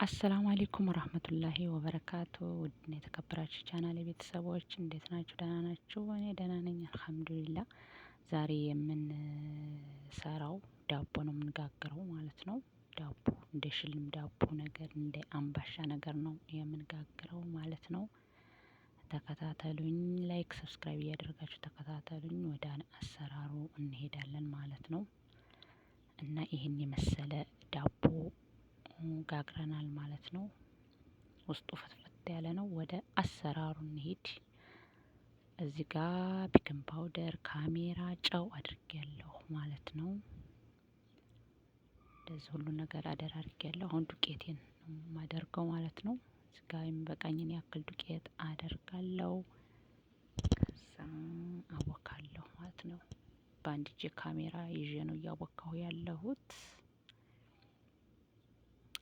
السلام عليكم ورحمة الله وبركاته። ውድና የተከበራችሁ ቻናል ቤተሰቦች እንዴት ናችሁ? ደህና ናችሁ? እኔ ደህና ነኝ الحمد لله። ዛሬ የምንሰራው ዳቦ ነው የምንጋግረው ማለት ነው። ዳቦ እንደ ሽልም ዳቦ ነገር እንደ አምባሻ ነገር ነው የምንጋግረው ማለት ነው። ተከታተሉኝ። Like፣ subscribe እያደረጋችሁ ተከታተሉኝ። ወደ አሰራሩ እንሄዳለን ማለት ነው። እና ይህን የመሰለ ዳቦ ጋግረናል ማለት ነው። ውስጡ ፍትፍት ያለ ነው። ወደ አሰራሩ እንሄድ። እዚህ ጋ baking powder፣ ካሜራ፣ ጨው አድርጌያለሁ ማለት ነው። እንደዚህ ሁሉ ነገር አደራርጌያለሁ። አሁን ዱቄቴን ነው የማደርገው ማለት ነው። እዚህ ጋ የሚበቃኝን ያክል ዱቄት አደርጋለሁ። ከዛ አቦካለሁ ማለት ነው። በአንድ እጄ ካሜራ ይዤ ነው እያቦካሁ ያለሁት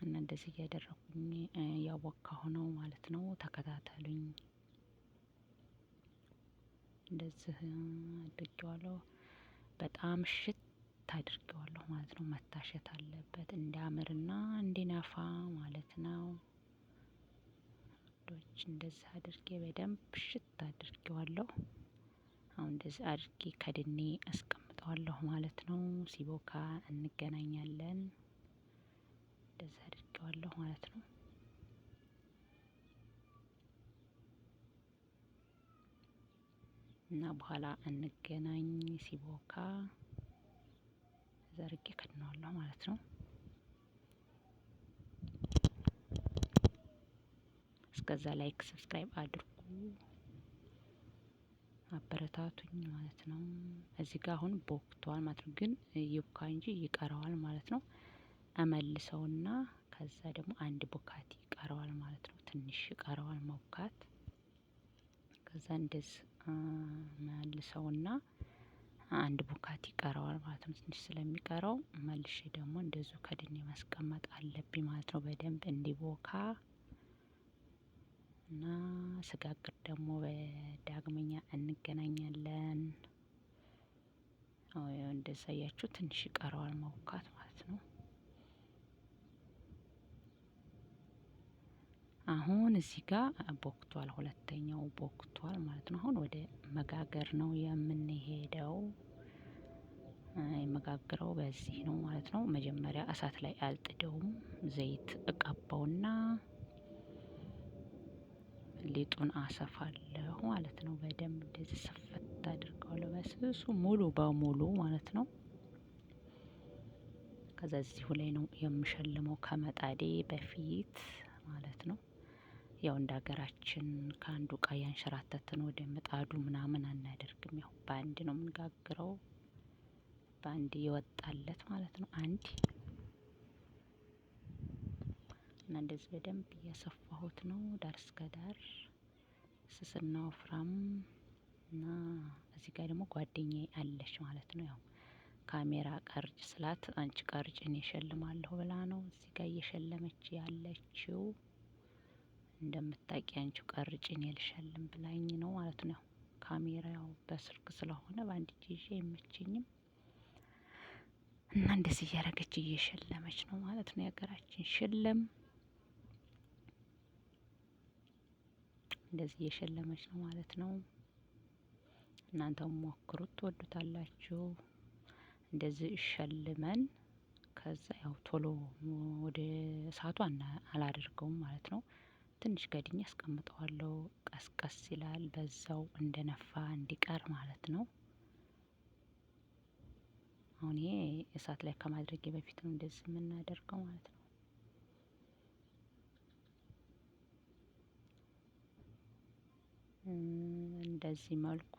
እና እንደዚህ እያደረኩኝ እያቦካሁ ነው ማለት ነው። ተከታተሉኝ። እንደዚህ አድርጌዋለሁ። በጣም ሽት አድርጌዋለሁ ማለት ነው። መታሸት አለበት እንዲያምርና እንዲነፋ ማለት ነው። ዶች እንደዚህ አድርጌ በደንብ ሽት አድርጌዋለሁ። አሁን እንደዚህ አድርጌ ከድኔ አስቀምጠዋለሁ ማለት ነው። ሲቦካ እንገናኛለን። እንደዚህ አድርጌዋለሁ ማለት ነው። እና በኋላ እንገናኝ። ሲቦካ ዘርጌ ከድነዋለሁ ማለት ነው። እስከዛ like፣ subscribe አድርጉ፣ አበረታቱኝ ማለት ነው። እዚህ ጋር አሁን ቦክቷል ማለት ነው፣ ግን ይብካ እንጂ ይቀረዋል ማለት ነው። እመልሰውና ከዛ ደግሞ አንድ ቦካት ይቀረዋል ማለት ነው። ትንሽ ይቀረዋል መቡካት። ከዛ እንደዚህ መልሰውና አንድ ቡካት ይቀረዋል ማለት ነው። ትንሽ ስለሚቀረው መልሼ ደግሞ እንደዚሁ ከድኔ ማስቀመጥ አለብኝ ማለት ነው፣ በደንብ እንዲቦካ እና ስጋግር ደግሞ በዳግመኛ እንገናኛለን። እንደዛ እያችሁ ትንሽ ይቀረዋል መቡካት ማለት ነው። አሁን እዚህ ጋር ቦክቷል፣ ሁለተኛው ቦክቷል ማለት ነው። አሁን ወደ መጋገር ነው የምንሄደው። የመጋግረው በዚህ ነው ማለት ነው። መጀመሪያ እሳት ላይ አልጥደውም፣ ዘይት እቀባውና ሊጡን አሰፋለሁ ማለት ነው። በደንብ እንደዚህ ስፍት አድርገዋለሁ በስሱ ሙሉ በሙሉ ማለት ነው። ከዛ እዚሁ ላይ ነው የምሸልመው ከመጣዴ በፊት ማለት ነው። ያው እንደ ሀገራችን ከአንዱ እቃ ያንሸራተትን ወደ ምጣዱ ምናምን አናደርግም። ያው በአንድ ነው የምንጋግረው፣ በአንድ ይወጣለት ማለት ነው። አንድ እና እንደዚህ በደንብ እያሰፋሁት ነው ዳር እስከ ዳር ስስና ወፍራም። እና እዚህ ጋር ደግሞ ጓደኛዬ አለች ማለት ነው። ያው ካሜራ ቀርጭ ስላት አንቺ ቀርጭ እኔ እሸልማለሁ ብላ ነው እዚህ ጋር እየሸለመች ያለችው። እንደምታውቂ አንቺ ቀርጭ እኔ ልሸልም ብላኝ ነው ማለት ነው። ካሜራ ያው በስልክ ስለሆነ በአንድ እጅ ይዤ አይመቸኝም። እና እንደዚህ እያደረገች እየሸለመች ነው ማለት ነው። የሀገራችን ሽልም እንደዚህ እየሸለመች ነው ማለት ነው። እናንተም ሞክሩት፣ ትወዱታላችሁ። እንደዚህ ሸልመን ከዛ ያው ቶሎ ወደ እሳቱ አላደርገውም ማለት ነው። ትንሽ ገድኝ አስቀምጠዋለሁ። ቀስቀስ ይላል በዛው እንደነፋ እንዲቀር ማለት ነው። አሁን ይሄ እሳት ላይ ከማድረጌ በፊት ነው እንደዚህ የምናደርገው ማለት ነው። እንደዚህ መልኩ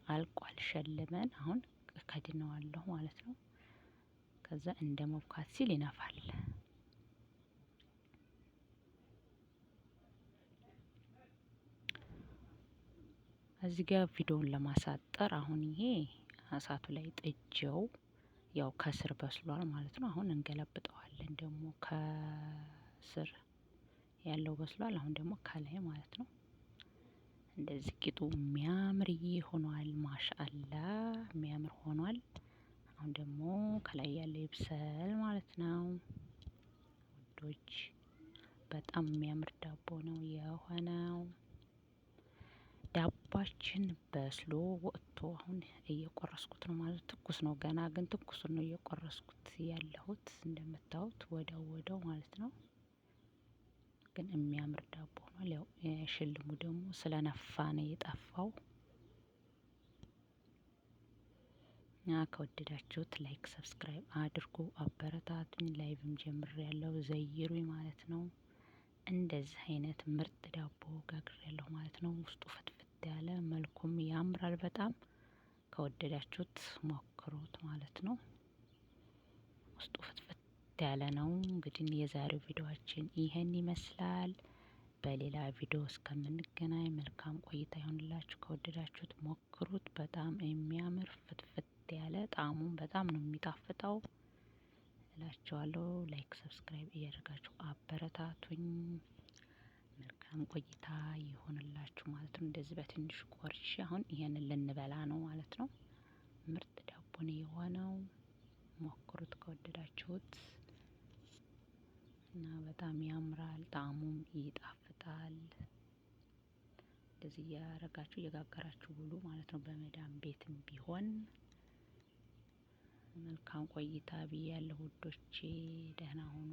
አልቋል። ሸልመን አሁን ከድነዋለሁ ማለት ነው። ከዛ እንደ መብካት ሲል ይነፋል። እዚህ ጋር ቪዲዮውን ለማሳጠር አሁን ይሄ እሳቱ ላይ ጥጄው ያው ከስር በስሏል ማለት ነው። አሁን እንገለብጠዋለን ደግሞ ከስር ያለው በስሏል። አሁን ደግሞ ከላይ ማለት ነው። እንደዚህ ቂጡ የሚያምርዬ ሆኗል። ማሻአላ የሚያምር ሆኗል። አሁን ደግሞ ከላይ ያለው ይብሰል ማለት ነው። ውዶች። ውዶች። በጣም የሚያምር ዳቦ ነው የሆነው። ዳቧችን በስሎ ወጥቶ አሁን እየቆረስኩት ነው ማለት፣ ትኩስ ነው ገና፣ ግን ትኩሱን ነው እየቆረስኩት ያለሁት እንደምታዩት ወዲያው ወዲያው ማለት ነው። ግን የሚያምር ዳቦ ሆኗል። ያው ሽልሙ ደግሞ ስለነፋ ነው የጠፋው። ከወደዳችሁት like፣ subscribe አድርጉ፣ አበረታቱኝ። Live ም ጀምሬያለሁ፣ ዘይሩኝ ማለት ነው። እንደዚህ አይነት ምርጥ ዳቦ ጋግሬያለሁ ማለት ነው። ውስጡ ፍትፍት ያለ፣ መልኩም ያምራል በጣም። ከወደዳችሁት ሞክሩት ማለት ነው። ውስጡ ፍትፍት ያለ ነው። እንግዲህ የዛሬው ቪዲዮአችን ይህን ይመስላል። በሌላ ቪዲዮ እስከምንገናኝ መልካም ቆይታ ይሆንላችሁ። ከወደዳችሁት ሞክሩት። በጣም የሚያምር ፍትፍት ያለ፣ ጣዕሙም በጣም ነው የሚጣፍጠው እላችኋለሁ። Like፣ subscribe እያደረጋችሁ አበረታቱኝ። መልካም ቆይታ ይሆንላችሁ ማለት ነው። እንደዚህ በትንሹ ቆርሼ አሁን ይሄንን ልንበላ ነው ማለት ነው። ምርጥ ዳቦ ነው የሆነው። ሞክሩት ከወደዳችሁት እና በጣም ያምራል፣ ጣዕሙም ይጣፍጣል። እንደዚህ እያረጋችሁ እየጋገራችሁ ብሉ ማለት ነው። በመዳም ቤትም ቢሆን መልካም ቆይታ ብያለሁ ውዶቼ። ደህና ሁኑ።